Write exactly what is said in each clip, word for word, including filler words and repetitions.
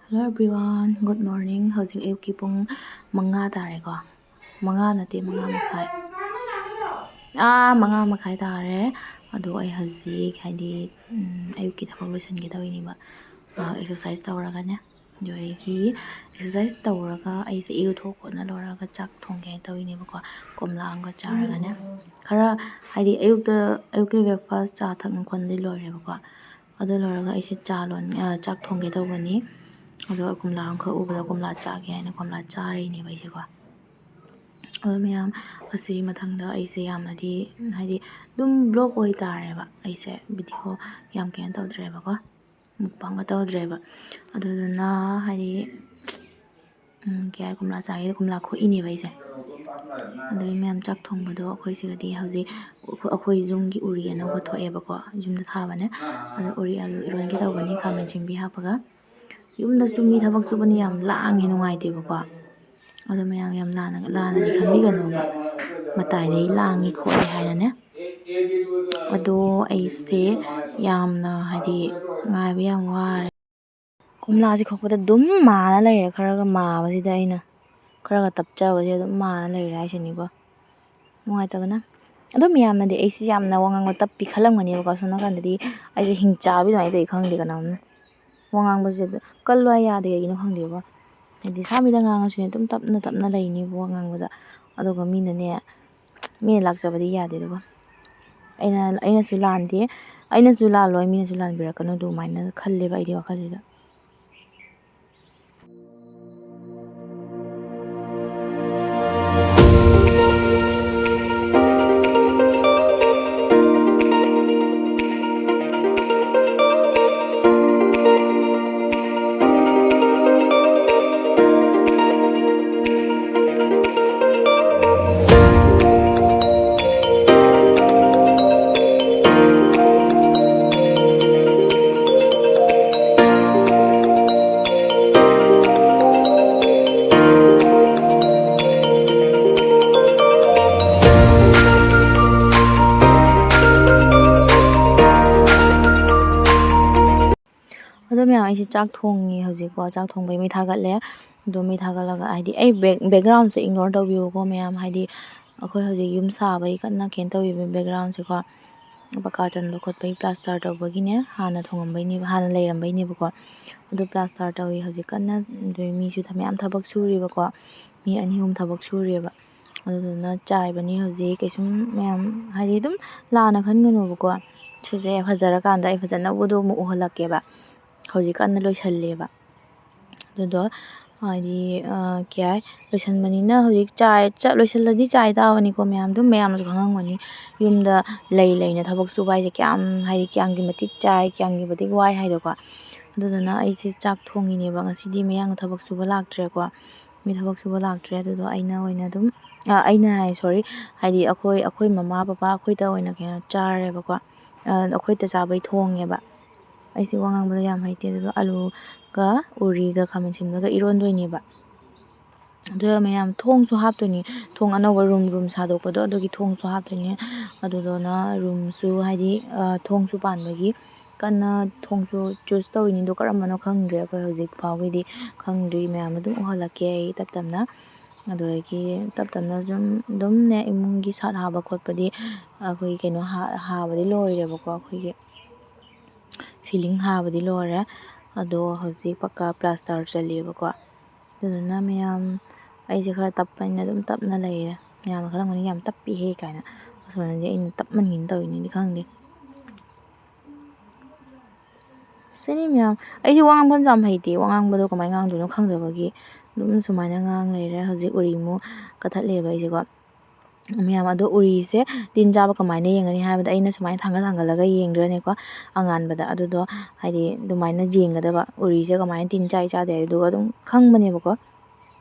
Hello everyone, good morning. ꯍꯧꯖꯤꯛ ꯑꯌꯨꯛꯀꯤ ꯄꯨꯡ ꯃꯉꯥ ꯇꯥꯔꯦꯀꯣ꯫ ꯃꯉꯥ ꯅꯠꯇꯦ, ꯃꯉꯥ ꯃꯈꯥꯏ꯫ ꯑꯥ, ꯃꯉꯥ ꯃꯈꯥꯏ ꯇꯥꯔꯦ꯫ ꯑꯗꯣ ꯑꯩ ꯍꯧꯖꯤꯛ, ꯍꯥꯏꯗꯤ, ꯎꯝ, ꯑꯌꯨꯛꯀꯤ ꯊꯕꯛ ꯂꯣꯏꯁꯤꯟꯒꯦ ꯇꯧꯔꯤꯅꯦꯕ꯫ ꯉꯥꯏꯍꯥꯛ exercise ꯇꯧꯔꯒꯅꯦ꯫ ꯑꯗꯣ ꯑꯩꯒꯤ exercise ꯇꯧꯔꯒ ꯑꯩꯁꯦ ꯏꯔꯨꯊꯣꯛ ꯈꯣꯠꯅ ꯂꯣꯏꯔꯒ ꯆꯥꯛ ꯊꯣꯡꯒꯦ ꯍꯥꯏꯅ ꯇꯧꯔꯤꯅꯦꯕꯀꯣ꯫ ꯀꯣꯝꯂꯥ ꯑꯃꯒ ꯆꯥꯔꯒꯅꯦ꯫ ꯈꯔ, ꯍꯥꯏꯗꯤ, ꯑꯌꯨꯛꯇ, ꯑꯌꯨꯛꯀꯤ breakfast ꯆꯥ ꯊꯛꯅ ꯈꯣꯠꯅꯗꯤ ꯂꯣꯏꯔꯦꯕꯀꯣ꯫ ꯑꯗꯨ ꯂꯣꯏꯔꯒ ꯑꯩꯁꯦ ꯆꯥ ꯂꯣꯟ-, ꯑ, ꯆꯥꯛ ꯊꯣꯡꯒꯦ ꯇꯧꯕꯅꯤ꯫ ꯑꯗꯣ ꯀꯣꯝꯂꯥ ꯑꯃꯈꯛ ꯎꯕꯗ ꯀꯣꯝꯂꯥ ꯆꯥꯒꯦ ꯍꯥꯏꯅ ꯀꯣꯝꯂꯥ ꯆꯥꯔꯤꯅꯦꯕ ꯑꯩꯁꯦꯀꯣ꯫ ꯑꯗꯣ ꯃꯌꯥꯝ, ꯑꯁꯤ ꯃꯊꯪꯗ ꯑꯩꯁꯦ ꯌꯥꯝꯅꯗꯤ, ꯍꯥꯏꯗꯤ, ꯑꯗꯨꯝ vlog ꯑꯣꯏꯇꯥꯔꯦꯕ꯫ ꯑꯩꯁꯦ video ꯌꯥꯝ ꯀꯩꯅꯣ ꯇꯧꯗ꯭ꯔꯦꯕꯀꯣ, mukbangꯒ ꯇꯧꯗ꯭ꯔꯦꯕ꯫ ꯑꯗꯨꯗꯨꯅ, ꯍꯥꯏꯗꯤ, ꯎꯝ, ꯀꯩ ꯍꯥꯏ, ꯀꯣꯝꯂꯥ ꯆꯥꯒꯦ, ꯀꯣꯝꯂꯥ ꯈꯣꯛꯏꯅꯦꯕ ꯑꯩꯁꯦ꯫ ꯑꯗꯨꯒꯤ ꯃꯌꯥꯝ ꯆꯥꯛ ꯊꯣꯡꯕꯗꯣ ꯑꯩꯈꯣꯏ ꯁꯤꯗꯗꯤ ꯍꯧꯖꯤꯛ ꯑꯩꯈꯣꯏ, ꯑꯩꯈꯣꯏ ꯌꯨꯝꯒꯤ ꯎꯔꯤ ꯑꯅꯧꯕ ꯊꯣꯛꯑꯦꯕꯀꯣ, ꯌꯨꯝꯗ ꯊꯥꯕꯅꯦ꯫ ꯑꯗꯣ ꯎꯔꯤ ꯑꯂꯨ ꯏꯔꯣꯟꯒꯦ ꯇꯧꯕꯅꯤ, ꯈꯥꯃꯦꯟ ꯑꯁꯤꯟꯕꯤ ꯍꯥꯞꯄꯒ꯫ ꯌꯨꯝꯗꯁꯨ ꯃꯤ ꯊꯕꯛ ꯁꯨꯕꯅ ꯌꯥꯝ ꯂꯥꯡꯉꯦ, ꯅꯨꯡꯉꯥꯏꯇꯦꯕꯀꯣ꯫ ꯑꯗꯣ ꯃꯌꯥꯝ ꯌꯥꯝ ꯂꯥꯟꯅ, ꯂꯥꯟꯅꯗꯤ ꯈꯟꯕꯤꯒꯅꯣꯕ, ꯃꯇꯥꯏꯗꯒꯤ ꯂꯥꯡꯉꯤ ꯈꯣꯠꯂꯤ ꯍꯥꯏꯅꯅꯦ꯫ ꯑꯗꯣ ꯑꯩꯁꯦ ꯌꯥꯝꯅ, ꯍꯥꯏꯗꯤ, ꯉꯥꯏꯕ ꯌꯥꯝ ꯋꯥꯔꯦ꯫ ꯀꯣꯝꯂꯥꯁꯦ ꯈꯣꯛꯄꯗ ꯑꯗꯨꯝ ꯃꯥꯅ ꯂꯩꯔꯦ, ꯈꯔꯒ ꯃꯥꯕꯁꯤꯗ ꯑꯩꯅ, ꯈꯔꯒ ꯇꯞꯆꯕꯁꯦ ꯑꯗꯨꯝ ꯃꯥꯅ ꯂꯩꯔꯦ ꯍꯥꯏꯁꯤꯅꯤꯀꯣ꯫ ꯅꯨꯡꯉꯥꯏꯇꯕꯅ꯫ ꯑꯗꯣ ꯃꯌꯥꯝꯅꯗꯤ ꯑꯩꯁꯦ ꯌꯥꯝꯅ ꯋꯥ ꯉꯥꯡꯕ ꯇꯞꯄꯤ ꯈꯜꯂꯝꯒꯅꯦꯕꯀꯣ꯫ ꯑꯁꯣꯝ ꯅꯥꯀꯟꯗꯗꯤ ꯑꯩꯁꯦ ꯍꯤꯡꯆꯥꯕꯤ ꯑꯗꯨꯃꯥꯏꯅ ꯇꯧꯏ, ꯈꯪꯗꯦ ꯀꯅꯥꯝꯅ꯫ ꯋꯥ ꯉꯥꯡꯕꯁꯦ ꯑꯗꯨ ꯀꯜꯂꯣ ꯍꯥꯏ ꯌꯥꯗꯦ, ꯀꯩꯒꯤꯅꯣ ꯈꯪꯗꯦꯕ꯫ ꯍꯥꯏꯗꯤ ꯁꯥ ꯃꯤꯗ ꯉꯥꯡꯉꯁꯨꯅꯦ ꯑꯗꯨꯝ ꯇꯞꯅ ꯇꯞꯅ ꯂꯩꯅꯤꯕ ꯋꯥ ꯉꯥꯡꯕꯗ꯫ ꯑꯗꯨꯒ ꯃꯤꯅꯅꯦ, ꯃꯤꯅ ꯂꯥꯛꯆꯕꯗꯤ ꯌꯥꯗꯦ꯫ ꯑꯗꯨꯒ ꯑꯩꯅ, ꯑꯩꯅꯁꯨ ꯂꯥꯟꯗꯦ, ꯑꯩꯅꯁꯨ ꯂꯥꯜꯂꯣꯏ, ꯃꯤꯅꯁꯨ ꯂꯥꯟꯕꯤꯔꯛꯀꯅꯨ ꯑꯗꯨꯃꯥꯏꯅ ꯈꯜꯂꯦꯕ ꯑꯩꯗꯤ ꯋꯥꯈꯜꯁꯤꯗ꯫ ꯆꯥꯛ ꯊꯣꯡꯉꯤ ꯍꯧꯖꯤꯛꯀꯣ꯫ ꯆꯥꯛ ꯊꯣꯡꯕꯩ ꯃꯩ ꯊꯥꯒꯠꯂꯦ꯫ ꯑꯗꯣ ꯃꯩ ꯊꯥꯒꯠꯂꯒ, ꯍꯥꯏꯗꯤ, ꯑꯩ back-, background-ꯁꯦ ignore ꯇꯧꯕꯤꯌꯨꯀꯣ, ꯃꯌꯥꯝ꯫ ꯍꯥꯏꯗꯤ, ꯑꯩꯈꯣꯏ ꯍꯧꯖꯤꯛ ꯌꯨꯝ ꯁꯥꯕꯒꯤ ꯀꯟꯅ ꯀꯩꯅꯣ ꯇꯧꯔꯤꯕ background-ꯁꯦꯀꯣ꯫ ꯄꯀꯥ ꯆꯟꯕ ꯈꯣꯠꯄꯒꯤ plaster ꯇꯧꯕꯒꯤꯅꯦ, ꯍꯥꯟꯅ ꯊꯣꯡꯉꯝꯕꯩꯅꯦꯕ, ꯍꯥꯟꯅ ꯂꯩꯔꯝꯕꯩꯅꯦꯕꯀꯣ꯫ ꯑꯗꯨ plaster ꯇꯧꯔꯤ ꯍꯧꯖꯤꯛ ꯀꯟꯅ꯫ ꯑꯗꯨ ꯃꯤꯁꯨ ꯊ-, ꯃꯌꯥꯝ ꯊꯕꯛ ꯁꯨꯔꯤꯕꯀꯣ꯫ ꯃꯤ ꯑꯅꯤ ꯑꯍꯨꯝ ꯊꯕꯛ ꯁꯨꯔꯤꯕ꯫ ꯑꯗꯨꯗꯨꯅ ꯆꯥꯏꯕꯅꯤ ꯍꯧꯖꯤꯛ꯫ ꯀꯩꯁꯨꯝ ꯃꯌꯥꯝ, ꯍꯥꯏꯗꯤ, ꯑꯗꯨꯝ ꯂꯥꯟꯅ ꯈꯟꯒꯅꯨꯕꯀꯣ꯫ ꯁꯤꯁꯦ ꯐꯖꯔꯀꯥꯟꯗ ꯑꯩ ꯐꯖꯅꯕꯨꯗꯣ ꯑꯃꯨꯛ ꯎꯍꯜꯂꯛꯀꯦꯕ꯫ ꯍꯧꯖꯤꯛ ꯀꯟꯅ ꯂꯣꯏꯁꯜꯂꯦꯕ꯫ ꯑꯗꯨꯗꯣ, ꯍꯥꯏꯗꯤ, ꯑ, ꯀꯩ ꯍꯥꯏ, ꯂꯣꯏꯁꯟꯕꯅꯤꯅ ꯍꯧꯖꯤꯛ ꯆꯥꯏ-, ꯆ-, ꯂꯣꯏꯁꯜꯂꯗꯤ ꯆꯥꯏ ꯇꯥꯕꯅꯤꯀꯣ ꯃꯌꯥꯝ꯫ ꯑꯗꯨꯝ ꯃꯌꯥꯝꯅꯁꯨ ꯈꯪꯉꯝꯒꯅꯤ, ꯌꯨꯝꯗ ꯂꯩ ꯂꯩꯅ ꯊꯕꯛ ꯁꯨꯕ ꯍꯥꯏꯁꯦ ꯀꯌꯥꯝ, ꯍꯥꯏꯗꯤ, ꯀꯌꯥꯝꯒꯤ ꯃꯇꯤꯛ ꯆꯥꯏ, ꯀꯌꯥꯝꯒꯤ ꯃꯇꯤꯛ ꯋꯥꯏ ꯍꯥꯏꯗꯣꯀꯣ꯫ ꯑꯗꯨꯗꯨꯅ ꯑꯩꯁꯦ ꯆꯥꯛ ꯊꯣꯡꯉꯤꯅꯦꯕ꯫ ꯉꯁꯤꯗꯤ ꯃꯌꯥꯡꯅ ꯊꯕꯛ ꯁꯨꯕ ꯂꯥꯛꯇ꯭ꯔꯦꯀꯣ꯫ ꯃꯤ ꯊꯕꯛ ꯁꯨꯕ ꯂꯥꯛꯇ꯭ꯔꯦ꯫ ꯑꯗꯨꯗꯣ ꯑꯩꯅ ꯑꯣꯏꯅ ꯑꯗꯨꯝ, ꯑ, ꯑꯩꯅ ꯍꯥꯏ, sorry, ꯍꯥꯏꯗꯤ, ꯑꯩꯈꯣꯏ, ꯑꯩꯈꯣꯏ ꯃꯃꯥ ꯕꯕꯥ ꯑꯩꯈꯣꯏꯗ ꯑꯣꯏꯅ ꯀꯩꯅꯣ ꯆꯥꯔꯦꯕꯀꯣ꯫ ꯑ, ꯑꯩꯈꯣꯏꯗ ꯆꯥꯕꯩ ꯊꯣꯡꯉꯦꯕ꯫ ꯑꯩꯁꯦ ꯋꯥ ꯉꯥꯡꯕꯗ ꯌꯥꯝ ꯍꯩꯇꯦ꯫ ꯑꯗꯨꯗꯣ ꯑꯂꯨꯒ ꯎꯔꯤꯒ ꯈꯥꯃꯦꯟ ꯑꯁꯤꯟꯕꯒ ꯏꯔꯣꯟꯗꯣꯏꯅꯦꯕ꯫ ꯑꯗꯨꯒ ꯃꯌꯥꯝ ꯊꯣꯡꯁꯨ ꯍꯥꯞꯇꯣꯏꯅꯤ꯫ ꯊꯣꯡ ꯑꯅꯧꯕ room, room ꯁꯥꯗꯣꯛꯄꯗꯣ, ꯑꯗꯨꯒꯤ ꯊꯣꯡꯁꯨ ꯍꯥꯞꯇꯣꯏꯅꯤ꯫ ꯑꯗꯨꯗꯨꯅ room-ꯁꯨ, ꯍꯥꯏꯗꯤ, ꯑ, ꯊꯣꯡꯁꯨ ꯄꯥꯟꯕꯒꯤ ꯀꯟꯅ ꯊꯣꯡꯁꯨ choose ꯇꯧꯔꯤꯅꯤ꯫ ꯑꯗꯣ ꯀꯔꯝꯕꯅꯣ ꯈꯪꯗ꯭ꯔꯤ, ꯑꯩꯈꯣꯏ ꯍꯧꯖꯤꯛ ꯐꯥꯎꯒꯤꯗꯤ ꯈꯪꯗ꯭ꯔꯤ꯫ ꯃꯌꯥꯝ ꯑꯗꯨꯝ ꯎꯍꯜꯂꯛꯀꯦ ꯑꯩ ꯇꯞ ꯇꯞꯅ꯫ ꯑꯗꯨꯗꯒꯤ ꯇꯞ ꯇꯞꯅ ꯁꯨꯝ ꯑꯗꯨꯝꯅꯦ, ꯏꯃꯨꯡꯒꯤ ꯁꯥꯠ ꯍꯥꯕ ꯈꯣꯠꯄꯗꯤ, ꯑꯩꯈꯣꯏ ꯀꯩꯅꯣ ꯍꯥ-, ꯍꯥꯕꯗꯤ ꯂꯣꯏꯔꯦꯕꯀꯣ, ꯑꯩꯈꯣꯏꯒꯤ ceiling ꯍꯥꯕꯗꯤ ꯂꯣꯏꯔꯦ꯫ ꯑꯗꯣ ꯍꯧꯖꯤꯛ ꯄꯛꯀꯥ plaster ꯆꯜꯂꯤꯕꯀꯣ꯫ ꯑꯗꯨꯗꯨꯅ ꯃꯌꯥꯝ, ꯑꯩꯁꯦ ꯈꯔ ꯇꯞꯄꯅꯤꯅ ꯑꯗꯨꯝ ꯇꯞꯅ ꯂꯩꯔꯦ꯫ ꯃꯌꯥꯝꯅ ꯈꯜꯂꯝꯒꯅꯤ, "ꯌꯥꯝ ꯇꯞꯄꯤꯍꯦ" ꯀꯥꯏꯅ꯫ ꯑꯁꯣꯝꯗꯗꯤ ꯑꯩꯅ ꯇꯞꯃꯟꯒꯤꯅ ꯇꯧꯔꯤꯅꯤꯗꯤ ꯈꯪꯗꯦ꯫ ꯁꯤꯅꯤ ꯃꯌꯥꯝ꯫ ꯑꯩꯗꯤ ꯋꯥ ꯉꯥꯡꯐꯝꯁꯨ ꯌꯥꯝ ꯍꯩꯇꯦ꯫ ꯋꯥ ꯉꯥꯡꯕꯗꯣ ꯀꯃꯥꯏꯅ ꯉꯥꯡꯗꯣꯏꯅꯣ ꯈꯪꯗꯕꯒꯤ ꯑꯗꯨꯝ ꯁꯨꯃꯥꯏꯅ ꯉꯥꯡ ꯂꯩꯔꯦ꯫ ꯍꯧꯖꯤꯛ ꯎꯔꯤ ꯑꯃꯨꯛ ꯀꯠꯊꯠꯂꯦꯕ ꯑꯩꯁꯦꯀꯣ꯫ ꯃꯌꯥꯝ ꯑꯗꯣ ꯎꯔꯤꯁꯦ ꯇꯤꯟ ꯆꯥꯕ ꯀꯃꯥꯏꯅ ꯌꯦꯡꯒꯅꯤ ꯍꯥꯏꯕꯗ, ꯑꯩꯅ ꯁꯨꯃꯥꯏꯅ ꯊꯥꯡꯒꯠ ꯊꯥꯡꯒꯠꯂꯒ ꯌꯦꯡꯗꯣꯏꯅꯦꯀꯣ ꯑꯉꯥꯟꯕꯗ꯫ ꯑꯗꯨꯗꯣ ꯍꯥꯏꯗꯤ ꯑꯗꯨꯃꯥꯏꯅ ꯌꯦꯡꯒꯗꯕ, ꯎꯔꯤꯁꯦ ꯀꯃꯥꯏꯅ ꯇꯤꯟ ꯆꯥꯏ ꯆꯥꯗꯦ ꯍꯥꯏꯕꯗꯨꯒ ꯑꯗꯨꯝ ꯈꯪꯕꯅꯦꯕꯀꯣ꯫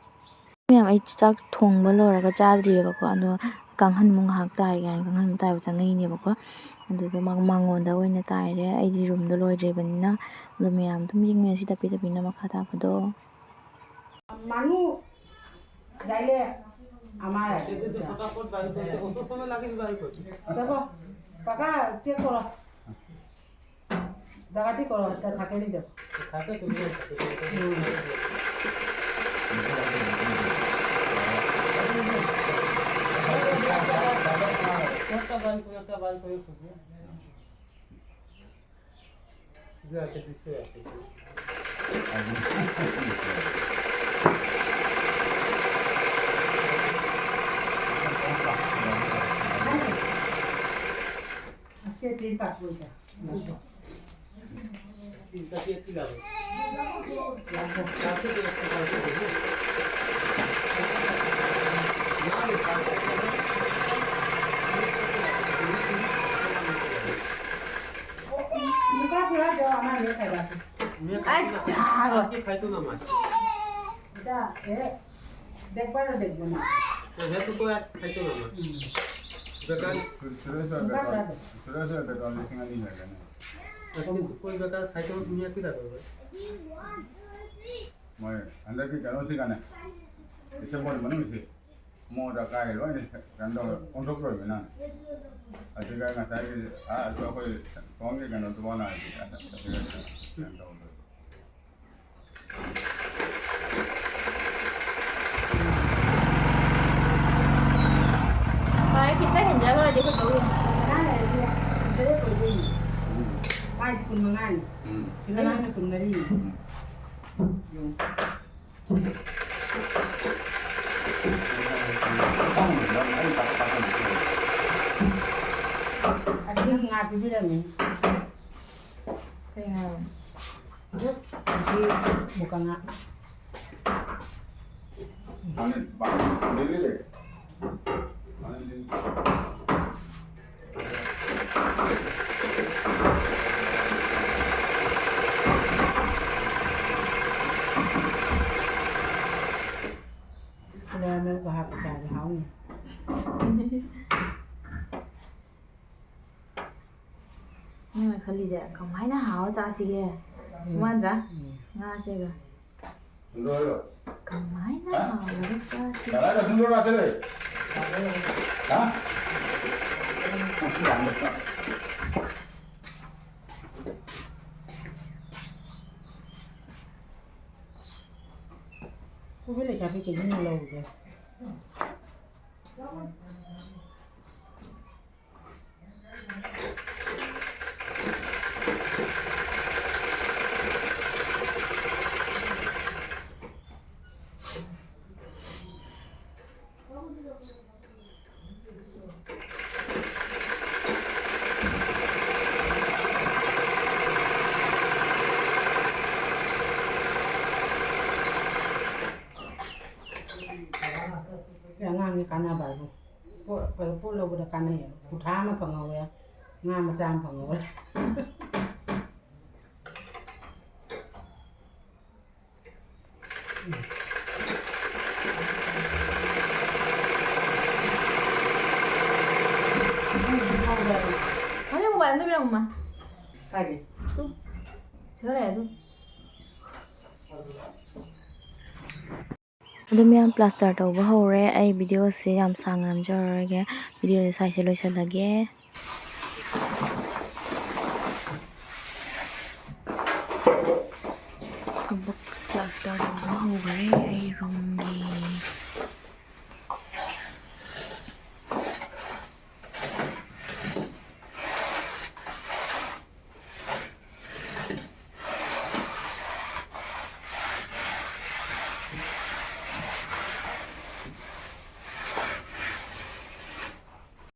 ꯃꯌꯥꯝ, ꯑꯩ ꯆꯥꯛ ꯊꯣꯡꯕ ꯂꯣꯏꯔꯒ ꯆꯥꯗ꯭ꯔꯤꯑꯕꯀꯣ꯫ ꯑꯗꯣ ꯀꯥꯡꯍꯟꯃꯨꯛ ꯉꯥꯏꯍꯥꯛ ꯇꯥꯏ ꯀꯥꯏꯅ ꯀꯥꯡꯍꯟ ꯇꯥꯏꯕ ꯆꯪꯉꯛꯏꯅꯦꯕꯀꯣ꯫ ꯑꯗꯨꯒ ꯃꯥ-, ꯃꯉꯣꯟꯗ ꯑꯣꯏꯅ ꯇꯥꯏꯔꯦ꯫ ꯑꯩꯗꯤ room-ꯗꯣ ꯂꯣꯏꯗ꯭ꯔꯤꯕꯅꯤꯅ꯫ ꯑꯗꯣ ꯃꯌꯥꯝ ꯑꯗꯨꯝ ꯌꯦꯡꯃꯤꯟꯅꯁꯤ ꯇꯞꯄꯤ ꯇꯞꯄꯤꯅ ꯃꯈꯥ ꯇꯥꯕꯗꯣ꯫ ꯃꯥꯅꯨ, যাইলে আমার আছে। দেখো, কাকা, check করো। জাগাটি করো, এটা থাকে নি তো। থাকে তুমি। হুম। একটা বার করে, একটা বার করে খুঁজে। দু একটা পিস হয়ে আছে। আজকে তিন পাঁচ পয়সা। তিনটা দিয়ে কি লাভ? মুখা পুরা দেওয়া আমার মেয়ে খাইবা। মেয়ে খাইতো না। আচ্ছা। আজকে খাইতো না মাছ। এটা, এ, দেখবারও দেখবো না। না, হে তো কয় আর খাইতো না মাছ। হুম। বেকার। সুরেশ, সুরেশ, সুরেশ, বেকার। সুরেশ, বেকার, লিখিং আনি লাগে না। ꯀꯣꯏꯕ ꯀꯥꯏ ꯈꯥꯏꯗꯣꯛ ꯃꯤ ꯑꯀꯤꯗ ꯀꯣꯏꯕ꯫ ꯃꯣꯏ ꯍꯟꯗꯛꯀꯤ ꯀꯩꯅꯣꯁꯤ ꯀꯥꯟꯗ ꯗꯤꯁꯦꯝꯕꯔ ꯃꯅꯨꯡꯁꯤ ꯃꯣꯏꯗ ꯀꯥꯏ ꯂꯣꯏꯅ ꯀꯩꯅꯣ ꯇꯧꯔ ꯑꯣꯟꯊꯣꯛꯇꯣꯔꯤꯕꯅ꯫ ꯑꯗꯨꯒ ꯉꯁꯥꯏꯒꯤ ꯑꯥ ꯑꯩꯈꯣꯏ ꯁꯣꯝꯒꯤ ꯀꯩꯅꯣꯗꯨꯐꯥꯎ ꯅꯥꯏꯗꯦ꯫ ꯑꯗꯨꯒ ꯀꯩꯅꯣ ꯇꯧꯗꯣꯏꯕ꯫ ꯈꯤꯇ ꯍꯦꯟꯖꯈ꯭ꯔꯗꯤ ꯐꯖꯧ꯫ ꯉꯔꯥꯡ ꯂꯩꯔꯗꯤ ꯇꯔꯦꯠ ꯑꯣꯏꯗꯣꯏꯅꯤ꯫ ꯃꯥꯏꯗꯤ ꯀꯨꯟ ꯃꯉꯥꯅꯤ꯫ ꯎꯝ꯫ ꯉꯔꯥꯡꯅ ꯀꯨꯟ ꯃꯔꯤ꯫ ꯎꯝ꯫ ꯌꯦꯡꯉꯨ꯫ ꯑꯁꯤ ꯉꯥ ꯄꯤꯕꯤꯔꯝꯃꯤ꯫ ꯀꯩ ꯉꯥꯅꯣ? ꯑꯁꯤ ꯃꯨꯀ ꯉꯥ꯫ ꯁꯤꯗ ꯃꯔꯨꯞꯀ ꯍꯥꯞꯄ ꯆꯥꯕ ꯍꯥꯎꯅꯤ꯫ ꯅꯪꯅ ꯈꯜꯂꯤꯁꯦ ꯀꯃꯥꯏꯅ ꯍꯥꯎꯔ ꯆꯥꯁꯤꯒꯦ? ꯎꯝ꯫ ꯃꯥꯟꯗ꯭ꯔꯥ? ꯎꯝ꯫ ꯉꯥꯁꯦꯒ꯫ ꯀꯃꯥꯏꯅ ꯍꯥ? ꯍꯥꯎꯔꯒ ꯆꯥꯁꯤꯒꯦ? ꯀꯗꯥꯏꯗ ꯁꯨꯝ ꯂꯣꯠꯂ ꯆꯠꯂꯦ? ꯍꯥ? ꯀꯣꯕꯤ ꯂꯩꯁꯥꯕꯤ ꯀꯦꯖꯤ ꯑꯃ ꯂꯧꯔꯒꯦ꯫ ꯑꯉꯥꯡꯒꯤ ꯀꯥꯟꯅꯕ ꯍꯥꯏꯕꯨ ꯄꯣꯠ, ꯄꯣꯠ ꯂꯧꯕꯗ ꯀꯥꯟꯅꯩ꯫ ꯀꯨꯟꯊ꯭ꯔꯥ ꯑꯃ ꯐꯪꯍꯧꯔꯦ, ꯉꯥ ꯃꯆꯥ ꯑꯃ ꯐꯪꯍꯧꯔꯦ꯫ ꯍꯧꯖꯤꯛ ꯃꯣꯕꯥꯏꯜ ꯑꯝꯇ ꯄꯤꯔꯝꯃꯨꯃ꯫ ꯀꯥꯏꯗꯩ? ꯇꯨ꯫ ꯁꯤꯗ ꯂꯩꯔꯦ ꯑꯗꯨ꯫ ꯑꯗꯨ ꯃꯌꯥꯝ ꯄ꯭ꯂꯥꯁꯇꯔ ꯇꯧꯕ ꯍꯧꯔꯦ꯫ ꯑꯩ ꯚꯤꯗꯤꯑꯣꯁꯦ ꯌꯥꯝ ꯁꯥꯡꯅ ꯅꯝꯖꯔꯔꯣꯏꯒꯦ꯫ ꯚꯤꯗꯤꯑꯣꯁꯦ ꯁ꯭ꯋꯥꯏꯁꯦ ꯂꯣꯏꯁꯤꯜꯂꯒꯦ꯫ ꯊꯕꯛ ꯄ꯭ꯂꯥꯁꯇꯔ ꯇꯧꯕ ꯍꯧꯈ꯭ꯔꯦ ꯑꯩ ꯔꯨꯝꯒꯤ꯫